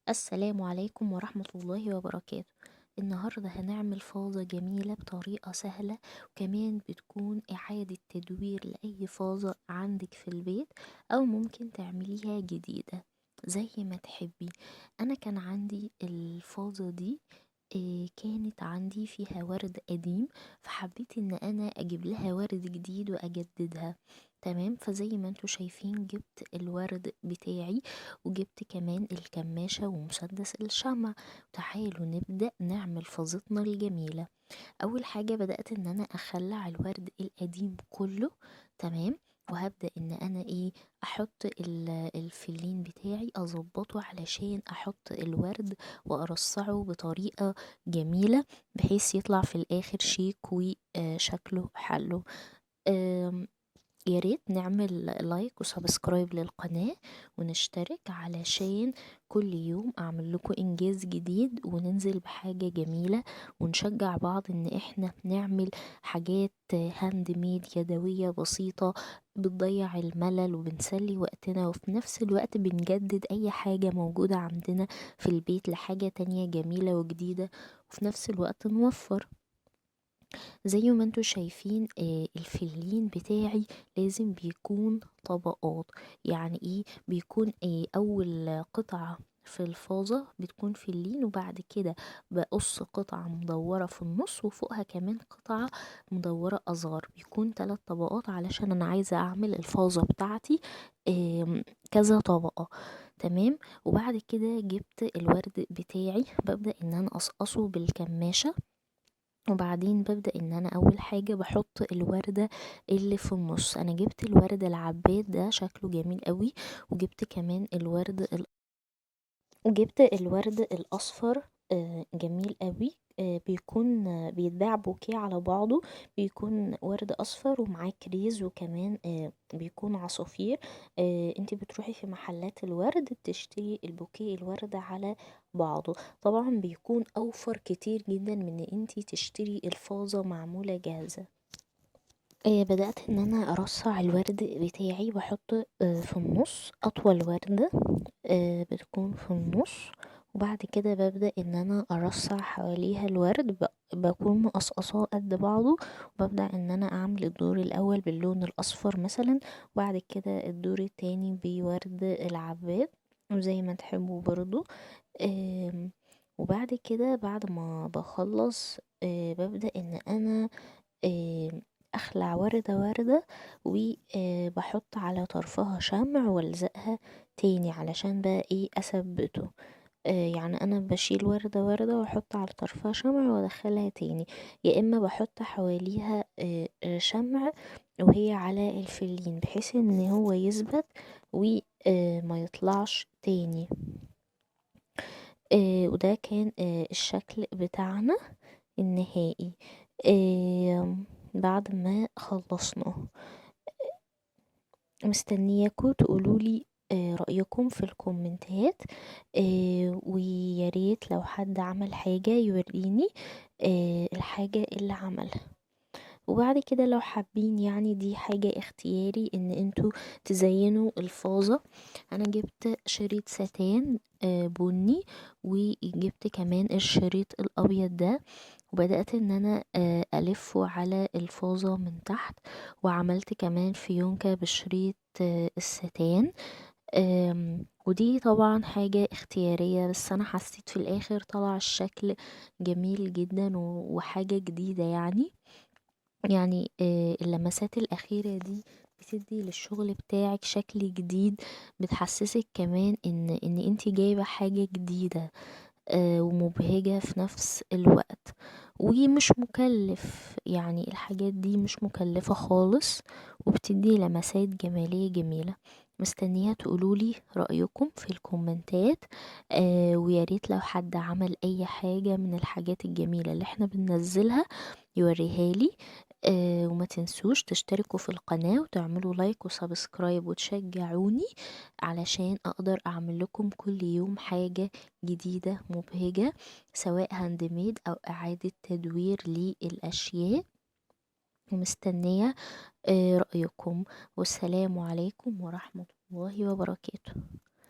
السلام عليكم ورحمة الله وبركاته. النهاردة هنعمل فازة جميلة بطريقة سهلة، وكمان بتكون إعادة تدوير لأي فازة عندك في البيت، أو ممكن تعمليها جديدة زي ما تحبي. أنا كان عندي الفازة دي، كانت عندي فيها ورد قديم، فحبيت ان انا اجيب لها ورد جديد واجددها. تمام، فزي ما انتوا شايفين جبت الورد بتاعي، وجبت كمان الكماشة ومسدس الشمع. تعالوا نبدأ نعمل فازتنا الجميلة. اول حاجة بدأت ان انا اخلع الورد القديم كله. تمام، وهبدأ ان انا احط الفلين بتاعي، اظبطه علشان احط الورد وارصعه بطريقة جميلة بحيث يطلع في الاخر شيك وشكله حلو. يا ريت نعمل like و subscribe للقناة ونشترك علشان كل يوم اعمل لكم انجاز جديد وننزل بحاجة جميلة ونشجع بعض ان احنا نعمل حاجات handmade يدوية بسيطة بتضيع الملل وبنسلي وقتنا، وفي نفس الوقت بنجدد اي حاجة موجودة عندنا في البيت لحاجة تانية جميلة وجديدة، وفي نفس الوقت نوفر. زي ما انتوا شايفين، الفلين بتاعي لازم بيكون طبقات. يعني ايه؟ بيكون اول قطعة في الفازة بتكون فلين، وبعد كده بقص قطعة مدورة في النص، وفوقها كمان قطعة مدورة اصغر. بيكون 3 طبقات علشان انا عايزة اعمل الفازة بتاعتي، كذا طبقة. تمام، وبعد كده جبت الورد بتاعي، ببدأ ان انا اقصقصه بالكماشة، وبعدين ببدأ ان انا اول حاجة بحط الوردة اللي في النص. انا جبت الورد العباد ده شكله جميل قوي، وجبت كمان وجبت الورد الاصفر، جميل قوي. بيكون بيتباع بوكيه على بعضه، بيكون ورد اصفر ومعاه كريز، وكمان بيكون عصافير. انتي بتروحي في محلات الورد بتشتري البوكيه الورد على بعضه، طبعا بيكون اوفر كتير جدا من ان انتي تشتري الفازة معمولة جاهزة. بدأت ان انا ارصع الورد بتاعي، بحط في النص اطول وردة، بتكون في النص، وبعد كده ببدأ ان انا ارصع حواليها الورد، بكون مقصقصاه قد بعضه، وببدأ ان انا اعمل الدور الاول باللون الاصفر مثلا، وبعد كده الدور التاني بورد العباد، وزي ما تحبوا برضو. وبعد كده بعد ما بخلص، ببدأ ان انا، اخلع وردة وردة، وبحط على طرفها شمع والزقها تاني علشان بقى اثبته. يعني انا بشيل وردة وردة واحط على طرفها شمع وادخلها تاني، يا اما بحط حواليها، شمع وهي على الفلين بحيث ان هو يثبت وما يطلعش تاني. وده كان، الشكل بتاعنا النهائي، بعد ما خلصناه. مستنياكم تقولولي، رأيكم في الكومنتات، ويا ريت لو حد عمل حاجة يوريني، الحاجة اللي عملها. وبعد كده لو حابين، دي حاجة اختياري ان انتوا تزينوا الفازة. انا جبت شريط ساتان، بني، وجبت كمان الشريط الابيض ده، وبدأت ان انا، الفه على الفازة من تحت، وعملت كمان فيونكة بشريط، الساتان. ودي طبعا حاجة اختيارية، بس انا حسيت في الاخر طلع الشكل جميل جدا وحاجة جديدة. اللمسات الأخيرة دي بتدي للشغل بتاعك شكل جديد، بتحسسك كمان ان انتي جايبة حاجة جديدة، ومبهجة في نفس الوقت، ومش مكلف. الحاجات دي مش مكلفة خالص، وبتدي لمسات جمالية جميلة. مستنية تقولولي رأيكم في الكومنتات، ويا ريت لو حد عمل اي حاجة من الحاجات الجميلة اللي احنا بننزلها يوريها لي. وما تنسوش تشتركوا في القناة وتعملوا like و subscribe وتشجعوني علشان اقدر اعمل لكم كل يوم حاجة جديدة مبهجة، سواء handmade او اعادة تدوير للاشياء. ومستنية، رأيكم. والسلام عليكم ورحمة الله وبركاته.